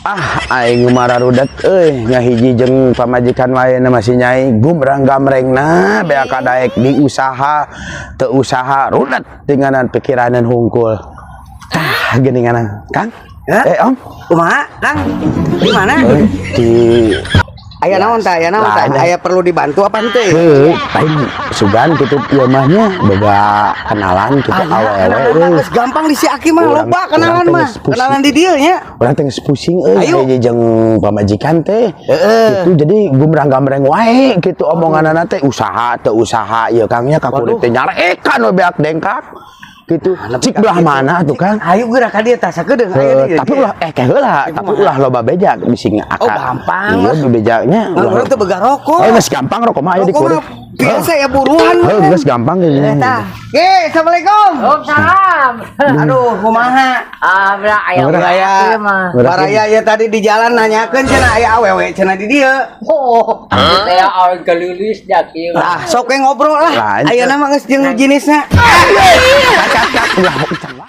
Ah, aing mararudet euy, ngahiji jeung pamajikan wae na masih nyai gumrang gamrengna beak kadaek di usaha teu usaha, rudet tinganan pikiranan hungkul. Tah, geuninganan, Kang. Hah? Eh, Om. Kumaha, Kang? Di mana? Euy, di Aya naon tah? Aya naon tah? Lain. Aya perlu dibantu apa henteu? Heuh, lain sugan kitu ieu mah nya boga kenalan kitu Aya, awewe kenalan euy. Geus gampang di si Aki mah, loba kenalan urang teh mah. geus pusing. Kenalan di dieu nya. Urang teh geus pusing euy Ayo. hiji jeung pamajikan teh. Heeh. Gitu, jadi gumrang gamreng wae kitu omonganana teh, usaha teu usaha ieu, Kang, nya ka kulit teh nyarekan we beak dengkak. Gitu. Nepi Cik ka belah kitu. mana tuh, Kang? Ayo geura ka dieu tah, sakedeung aya Heuh, di dieu. tapi ulah eh kayak heula, tapi ulah loba beja bisi Oh, gampang Iya, lah. Bejanya. Ngan urang teu boga rokok. Eh, geus gampang, rokok mah aya di Rokok kulit. mah biasa ya, buruan. Heuh, geus gampang gitu. Eh, tah. Ge, assalamualaikum. Om, salam. Aduh, kumaha? Ah, bra, aya Murah. Baraya, mah. baraya ya, tadi di jalan nanyakeun cenah aya awewe cenah di dieu. Oh, saya awal gelilis dah kieu. Tah, sok we ngobrol lah. Lain. Ayeuna mah geus jeung jenisna. Ulah.